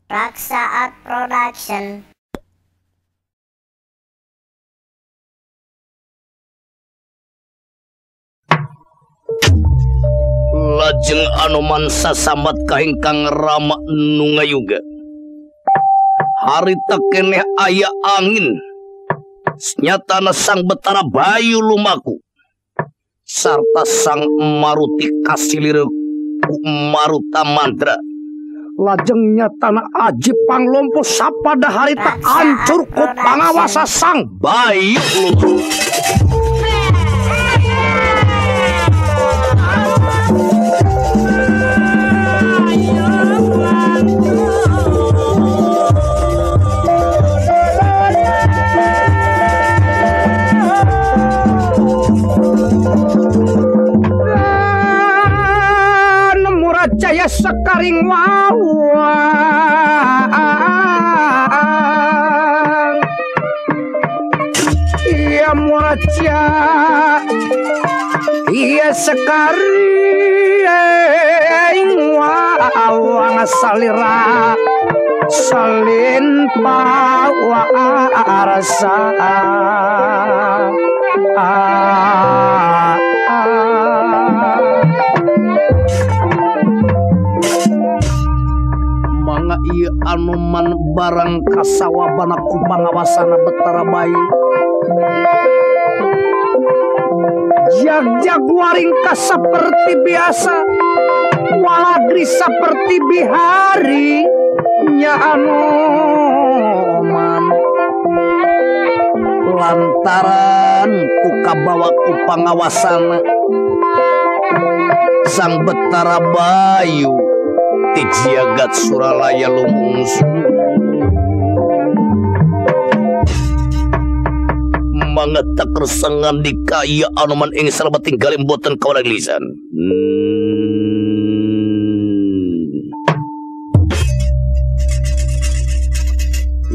Raksa Art Production. Lajeng Anoman sasambat ka ingkang rama nu ngayuga. Harita keneh aya angin. Nyatana Sang Betara Bayu lumaku sarta Sang Maruti kasilir ku Maruta Mandra. Lajeng nyatana Aji Panglompo sapada harita ancur ku pangawasa Sang Bayu lumaku. Jaya sekaring wawang iya muraja iya sekaring wawang salira salin pawarasa. Mangga ieu Anoman barang kasawabana ku pangawasana Betara Bayu. Jag-jag waringka seperti biasa, walagri seperti bihari nya Anoman. Lantaran ku kabawa ku pangawasana Sang Betara Bayu ti jagat Suralaya lumungsu. Mangga takresengan dikaya Anoman ing salebeting galim boten kawalang lisan.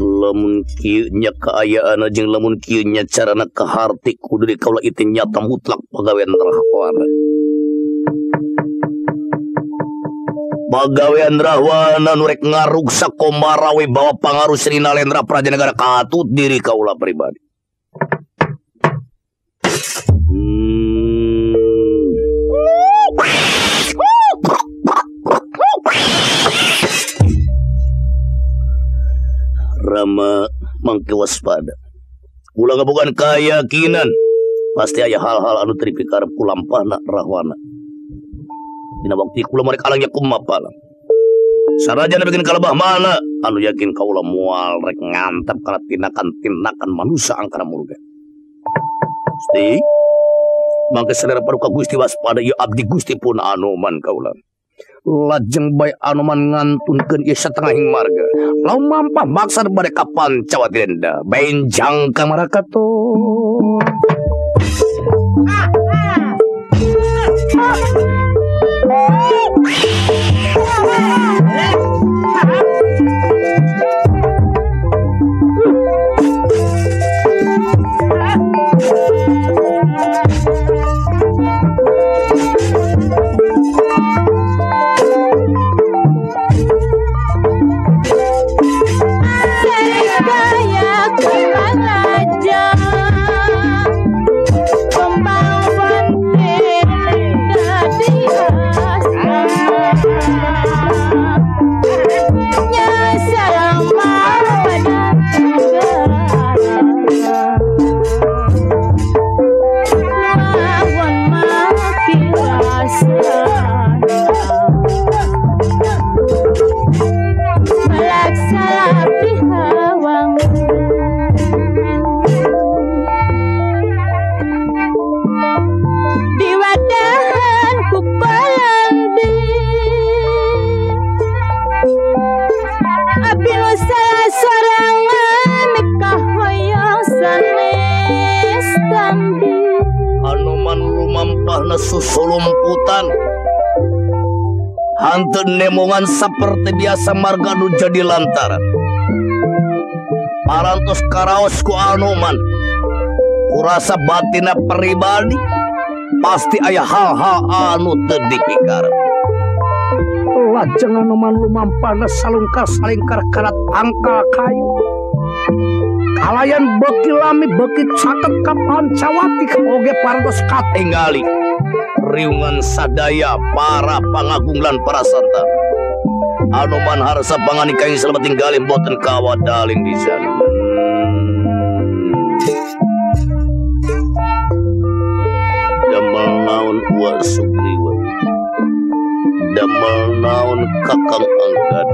Lamun kieu nya kaayaanna jeung lamun kieu nya carana kaharti kudu di kaula itu nyata mutlak pagawean Rahwana. Pagawean Rahwana nu rek ngaruksa komarawe bawa pangaruh Sri Nalendra Praja Negara katut diri kaula pribadi. Rama mangke waspada. Ulah ngabogaan keyakinan pasti aya hal-hal anu teu dipikarep ku lampahna Rahwana. Dina waktu kula marek alangnya kumapalang. Sarajan bikin kalebah mana anu yakin kaula moal rek ngantep kana tindakan-tindakan manusia angkara murga. Gusti, mangke selera paduka Gusti waspada ieu abdi Gusti pun Anoman kaula. Lajeng bae Anoman ngantunkeun ieu satengahing marga. Lamun mampah maksad bade ka Pancawa Denda, benjang ka marakato. Anoman lumampahna susulumputan hanteu nemongan seperti biasa marga nu jadi lantaran. Parantos karaos ku Anoman, kurasa batina pribadi pasti aya hal-hal anu teu dipikarep. Lajeng Anoman lumampana salungkar salingkar kana tangkal kayu. Kalayan beuki lami beuki caket ka Pancawati oge parantos katinggali. Riungan sadaya para pangagung lan para santa. Anoman harsa panganika ing salebeting galih boten kawadaling di sana. Damel naon Wa Sugriwa, damel naon Kakang Angkad.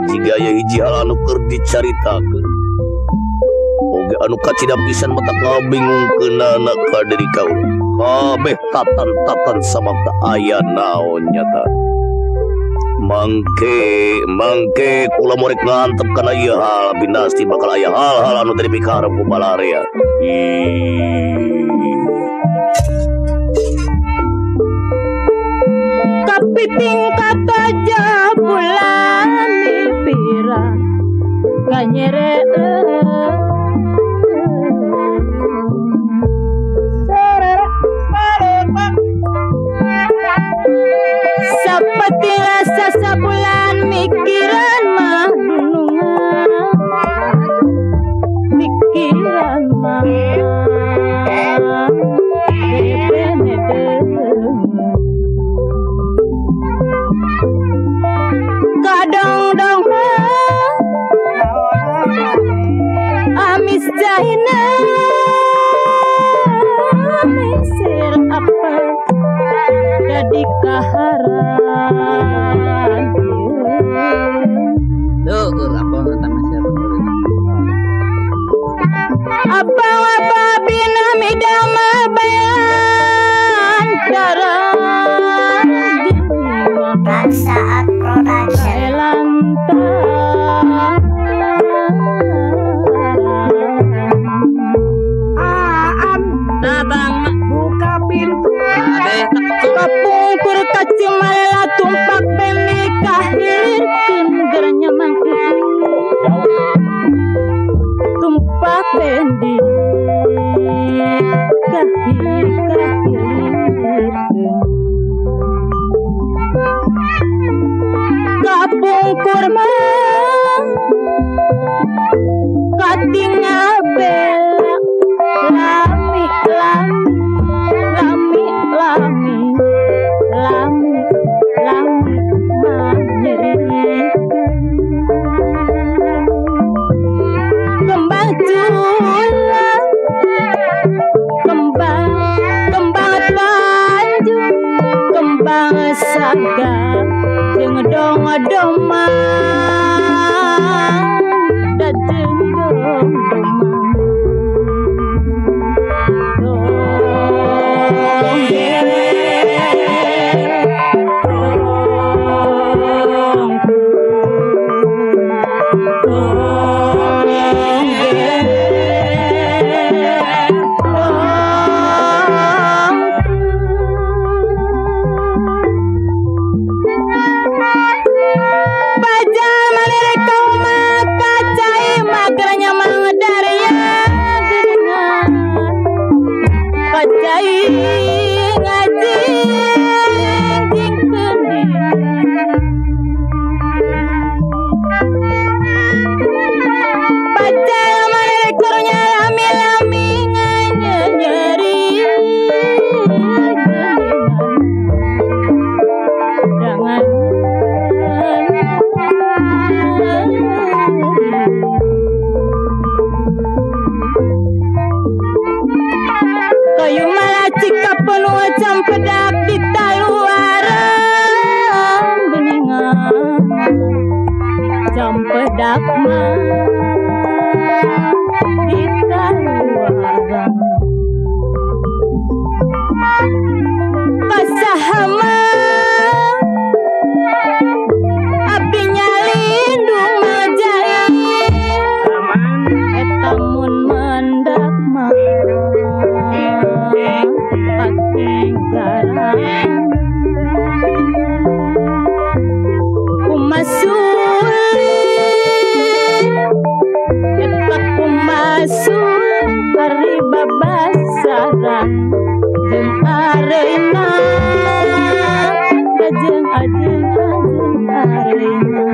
Jika aya hiji hal anu keur dicaritakeun, oge anu kacida pisan matak ngabingungkeunana ka diri kaula. Kabeh tatan-tatan samapta aya naon nyata. Mangke mangke kula morek ngantep kana ieu hal binasti bakal aya hal-hal anu teu dipikarep ku balarea. Kapiting kataja bulan pira kanyere seperti rasa sebulan mikiran mah dunungan mikiran mah kadang-dong amis jahina mesir apa jadi kaharan tuh apa mesir apa apa bina midama bayan darah Saat Production. Aan buka pintu kapungkur kacimala tumpak bene kahirkeun gernya mangku tumpak bendi kahir kahirkeun kapungkur mah katingal bela lami lami lami lami lami lami manyerikeun kembang culang kembang kembang tanjung kembang saga jeung dong doma da jeung dong doma Ajeng-ajeng arena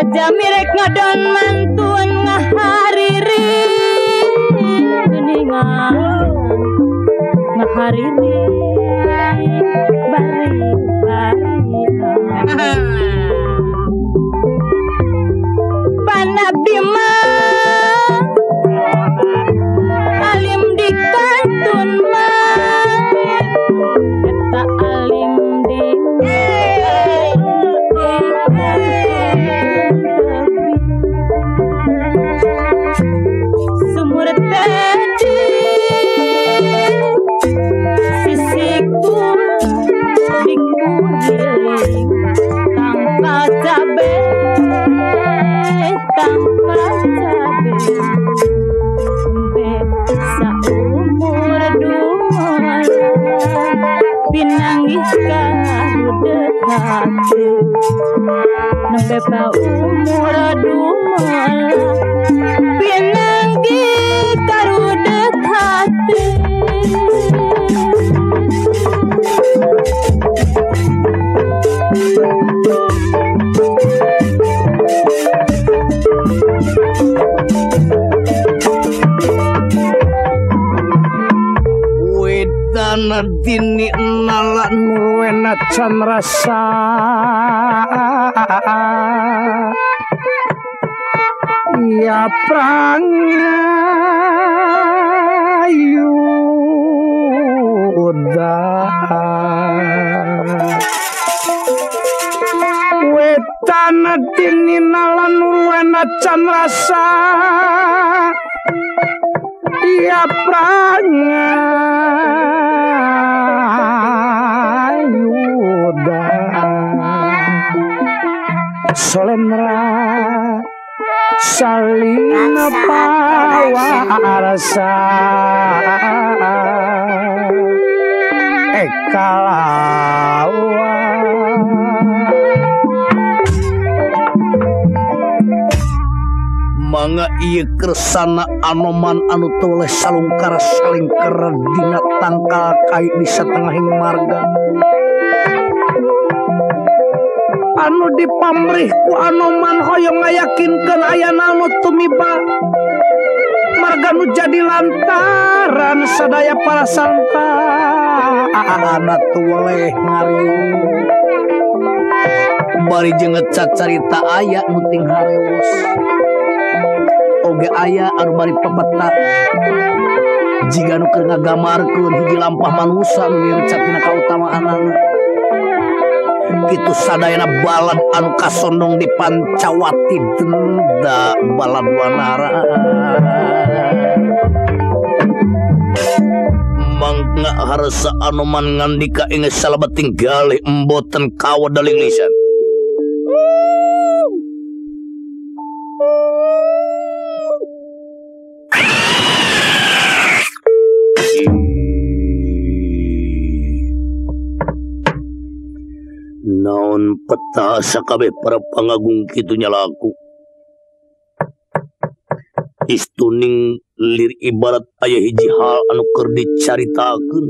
Jamirek ngadon mantuan ngahariri geningan ngahariri bari bari panabdi mah alim di kantun mah eta alim di sumur tadi sisiku dikuliling tanpa cabe tanpa cabe saumur dumala pinanggih karudet hati nembe paumur dumala pinanggih karudet hati. Wedana dini nala nurwena can rasa ya prangayuda wetana dini nala nurwena can rasa ya prangayuda solenra salina pawarasa ekalawa mangga ieu kersana anoman anu toleh salungkar salingker dina tangkal kai di satengahing marga anu dipamrih ku anoman hoyong ngayakinkeun ayana anu tumiba marga nu jadi lantaran sadaya para santa ana tuweleh ngariung bari jeung cacarita aya nu ting harewos oge aya anu bari pepeta jiga nu keur ngagamarkeun hiji lampah manusa nu ngirecat dina kautamaanana. Kitu sadayana balad anu kasondong di Pancawati denda balad wanara. Mangga harsa Anoman ngandika ing salebeting galih emboten kawedeling lisan. Naon peta sakabeh para pangagung kitu nyalaku. Istuning lir ibarat aya hiji hal anu keur dicaritakeun.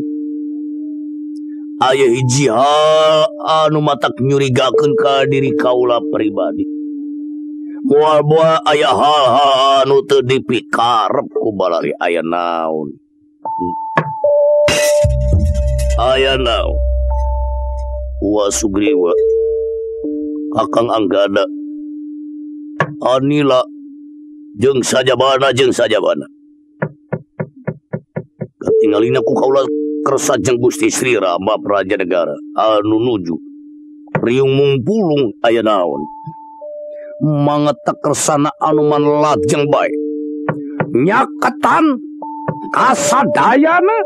Aya hiji hal anu matak nyurigakeun ka diri kaula pribadi. Moal-moal aya hal-hal anu teu dipikarep ku balari aya naon. Aya naon. Wa Sugriwa, Kakang Anggada, Anila, jeung sajabana jeung sajabana. Katingalina ku kaula kersa jeung Gusti Sri Rama Praja Negara anu nuju riung mungpulung aya naon. Mangetek kersana Anoman lajeng bae. Nyaketan kasadayana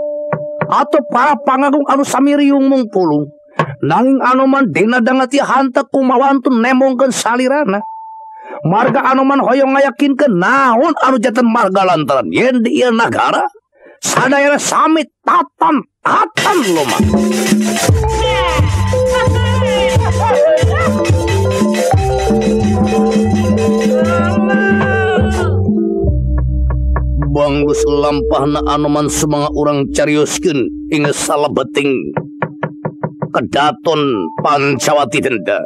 atau para pangagung anu sami riung mungpulung. Nanging Anoman dina dangati hanteu kumawantun nembongkeun salirana. Marga Anoman hoyong ngayakinkeun naon anu janten marga lantaran yen di ieu nagara sadayana sami tatan tatan lumah. Banggus lampahna Anoman sumanga urang carioskeun ing salebeting kedaton Pancawati denda.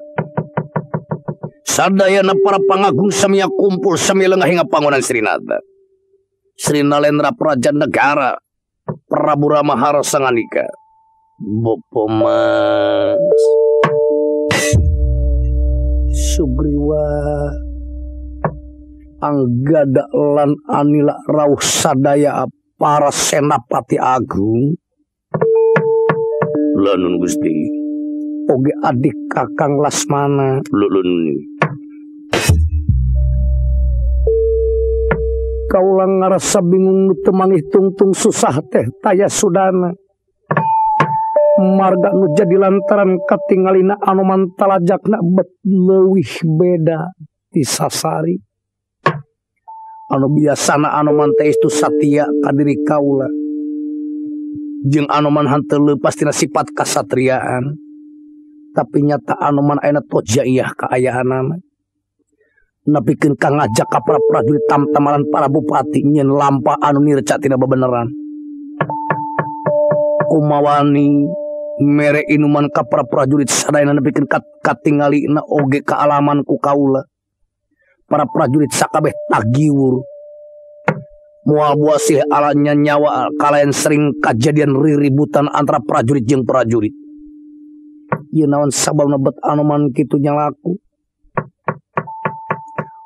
Sadayana para pangagung samia kumpul samia lengah hingga panggonan Srinata. Sri Nalendra Praja Negara Prabu Rama Harsa nganika. Bopo Mas Sugriwa Anggada lan Anila rawuh sadaya para senapati agung. Lanun Gusti. Oge adik Kakang Lasmana. Lulun. Kaula ngarasa bingung nu teu mangih tungtung susah teh taya sudana. Marga nu jadi lantaran katingalina Anoman talajakna bet leuwih beda ti sasari. Anu biasana Anoman teh itu satia ka diri kaula. Jeung Anoman hanteu leupas tina sifat kasatriaan. Tapi nyata Anoman ayeuna tojaiyah kaayaanana. Nepikeun ka ngajak ka para prajurit tamtamaran para bupati nyeun lampah anu nirca tina bebeneran. Kumawani mere inuman ka para prajurit sadayana nepikeun katingalina oge kaalaman ku kaula. Para prajurit sakabeh tagiwur. Moal buasih alanya nyawa kalayan sering kajadian riributan antara prajurit jeung prajurit. Ieu naon sababna bet Anoman kitu nyalaku.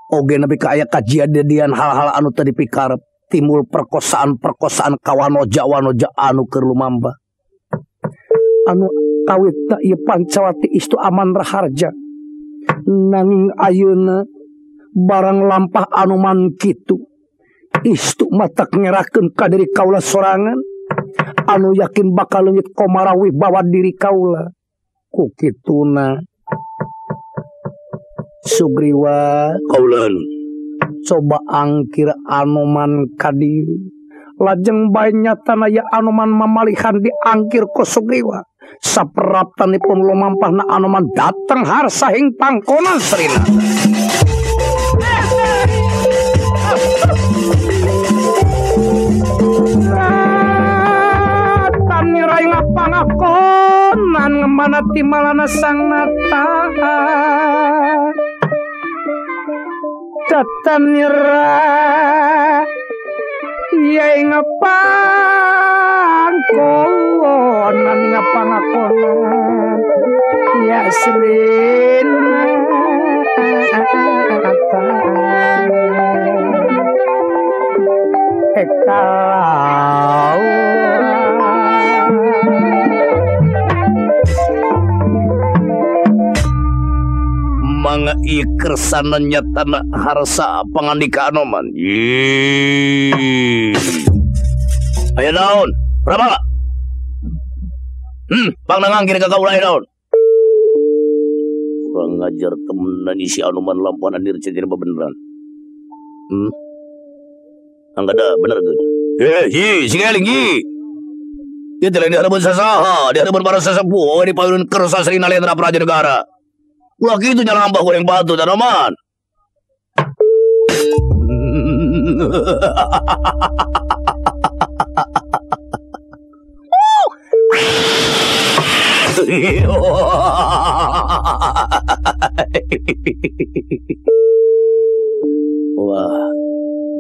Oge nepi ka aya kajadian hal-hal anu teu dipikarep, timbul perkosaan-perkosaan kawanoja-wanoja anu keur lumambah. Anu kawitna ieu Pancawati istu aman raharja. Nanging ayeuna barang lampah Anoman kitu istu matak ngerakeun ka diri kaula sorangan anu yakin bakal leungit komarawi bawa diri kaula. Ku kituna Sugriwa kaulan coba angkir Anoman ka dieu. Lajeng bae nyatana ya Anoman mamalihan diangkir ku Sugriwa. Sapraptanipun lumampahna Anoman dateng harsa ing pangkonan Srinata. Tanirai ngapangakonan ngemana timalana sang nata. Tatanira yai ngapangkonan ngapangakonan ya Srinata. Kalau Mangga ieu kersana nyatana harsa pangandika Anoman. Ih. Aya naon? Rama. Pangna ngangkir ka kaula aya naon? Urang ngajar temenan si Anoman lampuan andir cedir bebeneran. Anggada bener geun. Hi, sing eling hi. Dia teh lain dihadapan sasaha, dihadapan para sesepuh, di payun kersa Sri Nalendra Praja Negara. Ulah kitu nyalambah goreng batu Anoman. Wah,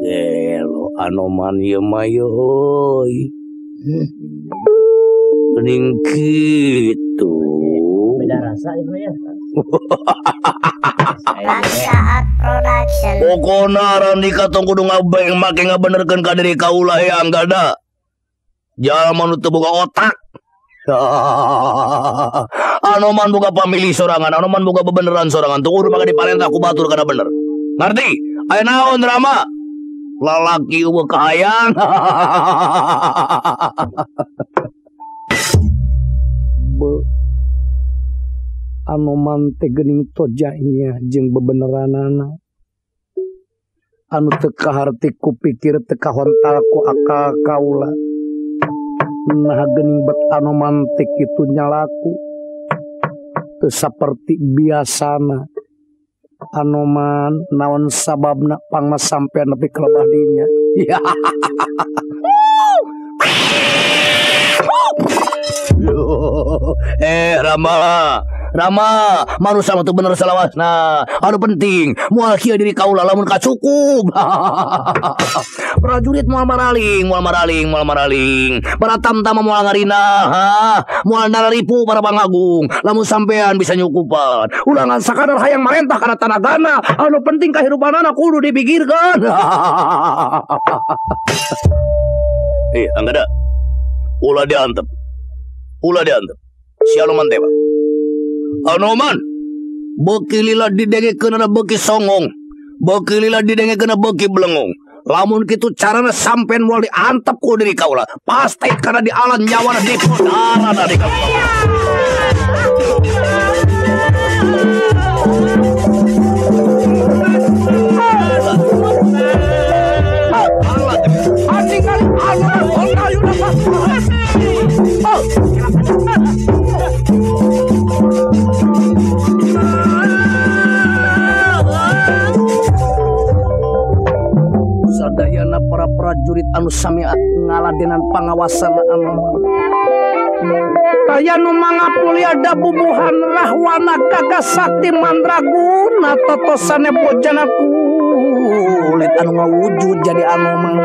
gelo Anoman ieu mah euy. Geuning kitu. Beda rasa ieu mah ya. Saat Production. Pokona Randika tong kudu ngabeng make ngabenerkeun ka diri kaula ya anggada. Jalma nu teu boga otak. Anoman boga pamilih sorangan, Anoman boga bebeneran sorangan. Teu kudu make diparentah ku batur kana bener. Ngarti? Aya naon drama? Lalaki eueuh kahayang. Anoman teh geuning tojanya jeung bebeneranana. Anu teu kaharti ku pikir teu kahontal ku akal kaula. Nah geuning bet Anoman teh kitu nyalaku. Teu saperti biasana. Anoman naon sababna pangna sampean nepi ka lebah dinya. Rama, Rama, manusia mah teu bener salawasna. Anu penting, moal kieu diri kaula lamun kacukup. Prajurit moal maraling, moal maraling, moal maraling. Para tamtama moal ngarina, ha, moal nararipu para pangagung. Lamun sampean bisa nyukupan. Ulah ngan sakadar hayang marentah kana tanagana. Anu penting kahirupanana kudu dipikirkeun. Anggada. Ulah diantep. Ulah diantep. Si Anoman teh, Pak. Anoman beuki lila didengekeun beuki songong, beuki lila didengekeun beuki belengong. Lamun kitu carana sampean moal diantep ku diri kaula, pasti kana dialan nyawana dipodarana di kaula. Sadayana para prajurit anu sami ngaladenan pangawasan Anoman. Aya nu mangapuli ada bubuhan Rahwana gagah sakti mandraguna totosane bojana kulit anu ngawujud jadi Anoman.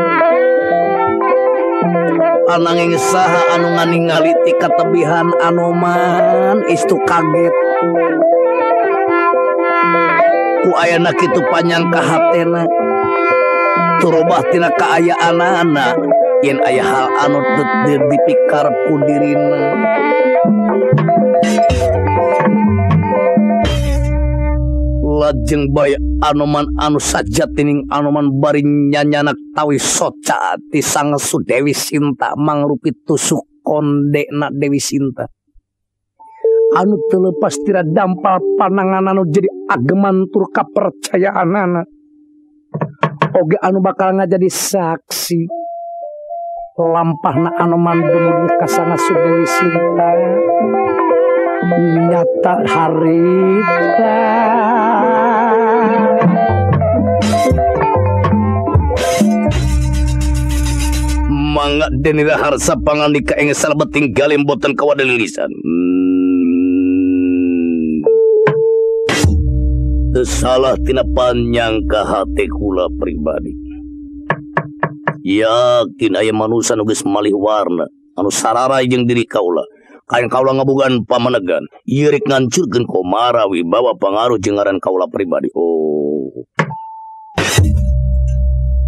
Ananging saha anu nganingali ti katebihan Anoman istu kaget. Ku ayana kitu panyangka hatena turobah tina kaayaanana yen aya hal anu teu dipikarep ku dirina. Lajeng bae Anoman anu sajatining Anoman bari nyanyanak tawi soca ti sangesu Dewi Sinta mangrupi tusuk kondena Dewi Sinta. Anu teu leupas tira dampal panangan anu jadi ageman tur kapercayaanana. Oge anu bakal ngajadi saksi lampahna Anoman dumugi ka sangesu Dewi Sinta nyata harita. Mangga denira harsa pangandika ing salebeting galim boten kawadelisan. Teu salah tina panyangka hate kula pribadi. Yakin aya manusa nu geus malih warna anu sararay jeung diri kaula. Kain kaula ngabogaan pamanegan, ieu rek ngancurkeun komara wibawa pangaruh jeung ngaran kaula pribadi. Oh.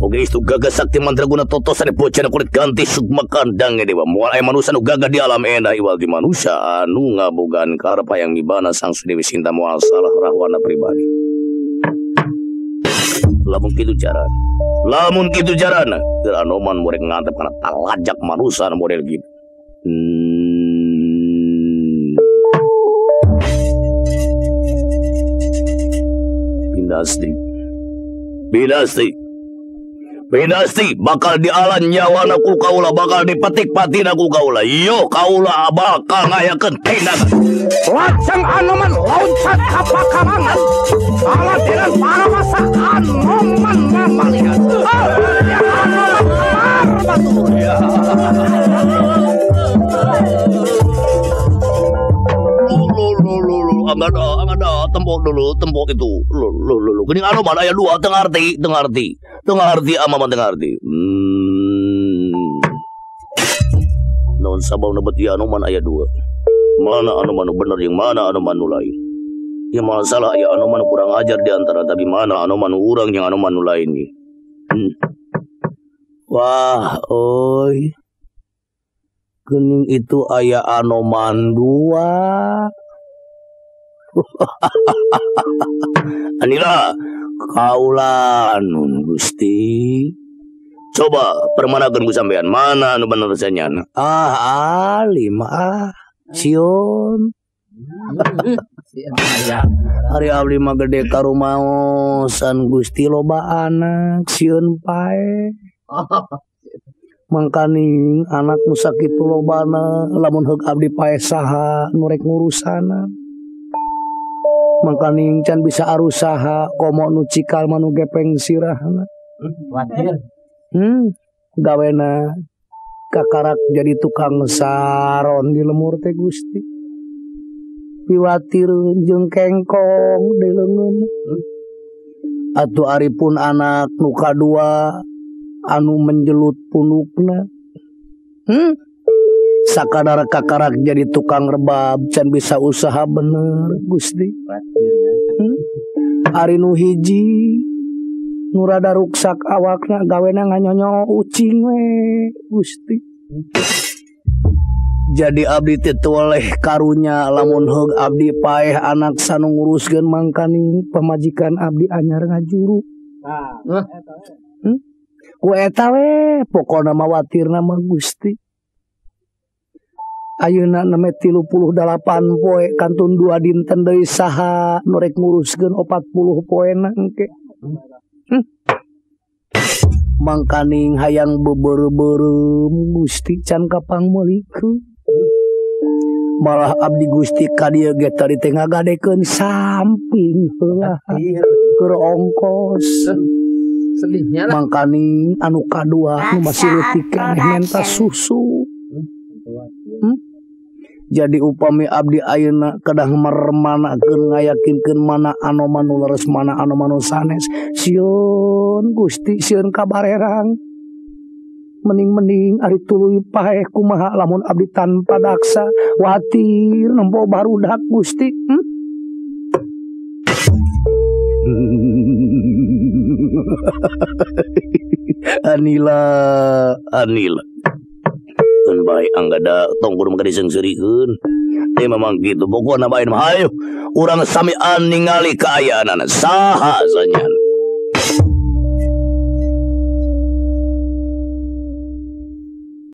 Oge istu gagah sakti mandraguna totosan bocah kulit ganti sugma kandang dewa moal aya manusia nu gagah di alam endah iwal di manusia anu ngabogaan karep hayang mibana Sang Dewi Sinta moal salah rahwana pribadi. Lamun kitu carana. Lamun kitu carana, keur Anoman murek ngantep kana talajak manusia nu model kitu. Binasti. Binasti. Binasti bakal dialan nyawana ku kaula, bakal dipetik patina ku kaula. Yo kaula bakal ngayakeun tindakan. Lajeng Anoman loncat ka pakarangan. Aladiran paramasa Anoman mamalihan. Anoman marbatu. Lu angada tembok dulu, tembok itu. Lu geuning Anoman aya dua teu ngarti, teu ngarti. Teu ngarti amaman teu ngarti. Naon sababna bet ieu Anoman aya dua? Mana Anoman nu bener jeung mana Anoman nu lain? Ya masalah aya Anoman kurang ajar di antara, tapi mana Anoman nu urang jeung Anoman nu lain ieu. Wah, oi. Geuning itu aya Anoman dua. Anila kaula nun Gusti. Coba permanakeun ku sampean mana anu bener sanyana. Ah, alim ah. Sieun. Ari abdi mah gede karumaosan Gusti loba anak sieun pae. Mangkaning anak nu sakitu lobana lamun heug abdi pae saha nu rek ngurusana. Mangkaning can bisa arusaha komo nu cikal mah nu gepeng sirahna. Watir. Gawena kakarak jadi tukang saron di lemur teh Gusti. Piwatir jeung kengkong di leungeun. Atuh ari pun anak nu kadua anu menjelut punukna. Sakadar kakarak jadi tukang rebab can bisa usaha bener Gusti. Ari nu hiji nu rada ruksak awakna gawena nganyonyo ucing we Gusti. Jadi abdi teh toleh karunya lamun heug abdi paeh anak sanu nguruskeun mangkaning pamajikan abdi anyar ngajuru. Ku eta we pokona mah watirna mah Gusti. Ayeuna neme 38 poe kantun 2 dinten deui saha nu rek nguruskeun 40 poena engke. Mangkaning hayang beubeureum Gusti can kapangmeulikeun. Malah abdi Gusti ka dieu ge tadi teh ngagadekeun samping heula keur ongkos. Sedihnya lah. Mangkaning anu kadua nu masih leutik keneh menta susu. Jadi upami abdi ayeuna kedah mermanakeun ngayakinkeun mana Anoman nu leres mana Anoman nu sanes. Sieun Gusti sieun kabarerang. Mending-mending ari tuluy paeh kumaha lamun abdi tanpa daksa watir nempo barudak Gusti. Anila, Anila. Keun bae anggada tong kudu mah diseungseurikeun. Teh memang gitu pokona bae mah hayu urang samian ningali kaayaanana saha sanyana.